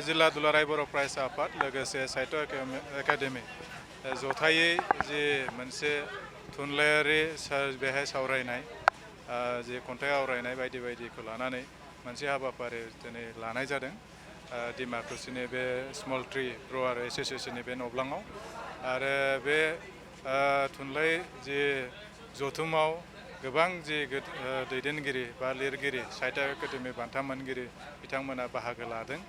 जिल्ला दुलाराय बर' फरायसा आफाद लोगोसे साहित्य एकाडेमि जथायै जे मोनसे थुनलायारि बेहाय सावरायनाय जे खन्थाइ आवरायनाय बायदि बायदिखौ लानानै मोनसे हाबाफारि दिनै लानाय जादों डिमाकुसिनि बे स्मल ट्री ग्र'वार एस'सिएशननि बे न'ब्लाङाव आरो बे थुनलाइ जे जथुमाव गोबां जे दैदेनगिरि बा लिरगिरि साहित्य एकाडेमि बान्था मोनगिरि बिथांमोना बाहागो लादों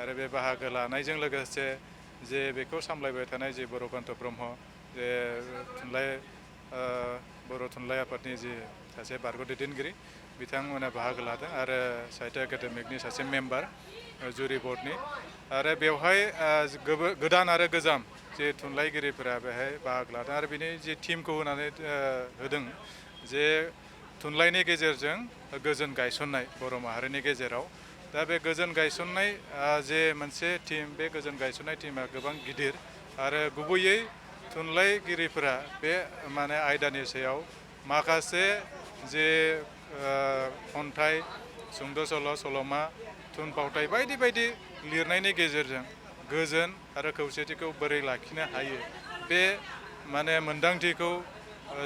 आरो बे बाहागो लानायजों लोगोसे जे बेखौ सामलायबाय थानाय जे बरकान्त ब्रह्म जे बर' थुनलाइ आफादनि जे सासे बारग' दैदेनगिरि बिथांमोना बाहागो लादों आरो साहित्य एकाडेमिकनि सासे मेम्बार जुरि बर्डनि आरो बेवहाय गोदान आरो गोजाम जे थुनलाइगिरिफोरा बेहाय बाहागो लादों आरो बिनि जे टिमखौ होनानै होदों जे थुनलाइनि गेजेरजों गोजोन गायसननाय बर' माहारिनि गेजेराव दा बे गोजोन गायसननाय जे मोनसे टिम बे गोजोन गायसननाय टिमा गोबां गिदिर आरो गुबैयै थुनलाइगिरिफोरा बे माने आयदानि सायाव माखासे जे खन्थाइ सुंद' सल' सल'मा थुनफावथाय बायदि बायदि लिरनायनि गेजेरजों गोजोन आरो खौसेथिखौ बोरै लाखिनो हायो बे माने मोन्दांथिखौ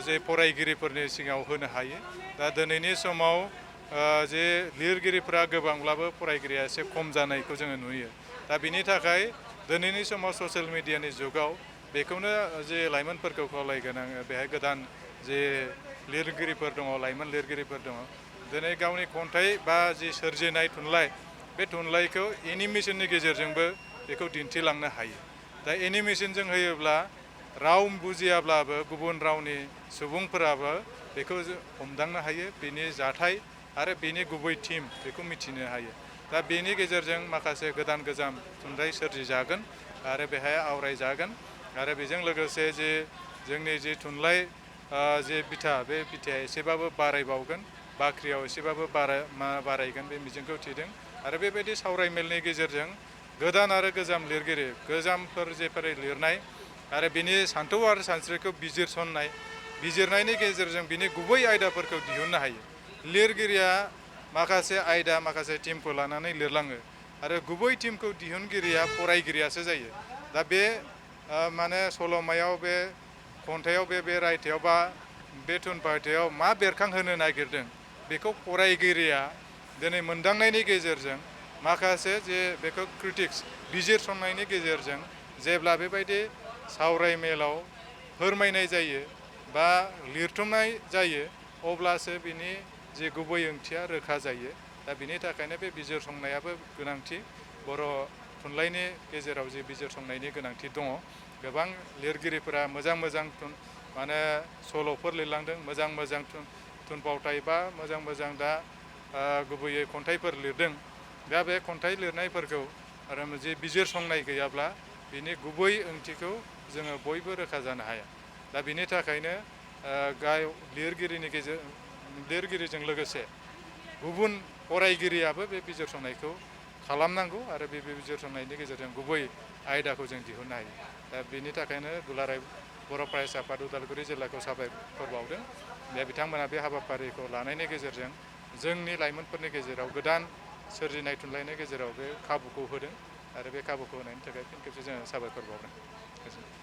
जे फरायगिरिफोरनि सिगाङाव होनो हायो दा दिनैनि समाव जे लिरगिरिफोरा गोबांब्लाबो फरायगिरिया एसे खम जानायखौ जोङो नुयो दा बिनि थाखाय दिनैनि समाव ससियेल मिडियानि जुगाव बेखौनो जे लाइमोनफोरखौ खावलायगोन आङो बेहाय गोदान जे लिरगिरिफोर दङ लाइमोन लिरगिरिफोर दङ दिनै गावनि खन्थाइ बा जि सोरजिनाय थुनलाइ बे थुनलाइखौ एनिमेसननि गेजेरजोंबो बेखौ दिन्थिलांनो हायो दा एनिमेसनजों होयोब्ला राव बुजियाब्लाबो गुबुन रावनि सुबुंफोराबो बेखौ हमदांनो हायो बेनि जाथाय आरो बेनि गुबै थीम बेखौ मिथिनो हायो दा बेनि गेजेरजों माखासे गोदान गोजाम थुनलाइ सोरजिजागोन आरो बेहाय आवरायजागोन आरो बेजों लोगोसे जे जोंनि जे थुनलाइ जे बिथा बे बिथाया एसेबाबो बारायबावगोन बाख्रियाव एसेबाबो बारायगोन बे मिजिंखौ थिदों आरो बेबायदि सावरायमेलनि गेजेरजों गोदान आरो गोजाम लिरगिरि गोजामफोर जेफोर लिरनाय आरो बिनि सान्थौ आरो सानस्रिखौ बिजिरनायनि गेजेरजों बिनि गुबै आयदाफोरखौ दिहुननो हायो लिरगिरिया माखासे आयदा माखासे टिमखौ लानानै लिरलाङो आरो गुबै टिमखौ दिहुनगिरिया फरायगिरियासो जायो दा बे माने सल'मायाव बे खन्थाइयाव बे रायथाइयाव बा बे थुनफावथायाव मा बेरखांहोनो नागिरदों बेखौ फरायगिरिया दिनै मोनदांनायनि गेजेरजों माखासे जे बेखौ क्रिटिक्स बिजिरसंनायनि गेजेरजों जेब्ला बेबायदि सावरायमेलाव फोरमायनाय जायो बा लिरथुमनाय जायो अब्लासो बिनि जे गुबै ओंथिया रोखा जायो दा बिनि थाखायनो बे बिजिरसंनायाबो गोनांथि बर' थुनलाइनि गेजेराव जे बिजिरसंनायनि गोनांथि दङ गोबां लिरगिरिफोरा मोजां माने सल'फोर लिरलांदों मोजां थुनफावथाय बा मोजां दा गुबैयै खन्थाइफोर लिरदों दा बे खन्थाइ लिरनायफोरखौ आरो जे बिजिरसंनाय गैयाब्ला बिनि गुबै ओंथिखौ जोङो बयबो रोखा जानो हाया दा बिनि थाखायनो लिरगिरिजों लोगोसे गुबुन फरायगिरियाबो बे बिजिरसंनायखौ खालामनांगौ आरो बे बिजिरसंनायनि गेजेरजों गुबै आयदाखौ जों दिहुननो हायो दा बिनि थाखायनो दुलाराय बर' फरायसा आफाद उदालगुरि जिल्लाखौ साबायखर बावदों दा बिथांमोना बे हाबाफारिखौ लानायनि गेजेरजों जोंनि लाइमोनफोरनि गेजेराव गोदान सोरजिनाय थुनलाइनि गेजेराव बे खाबुखौ होदों आरो बे खाबुखौ होनायनि थाखाय फिन खेबसे जोङो साबायखर बावदों।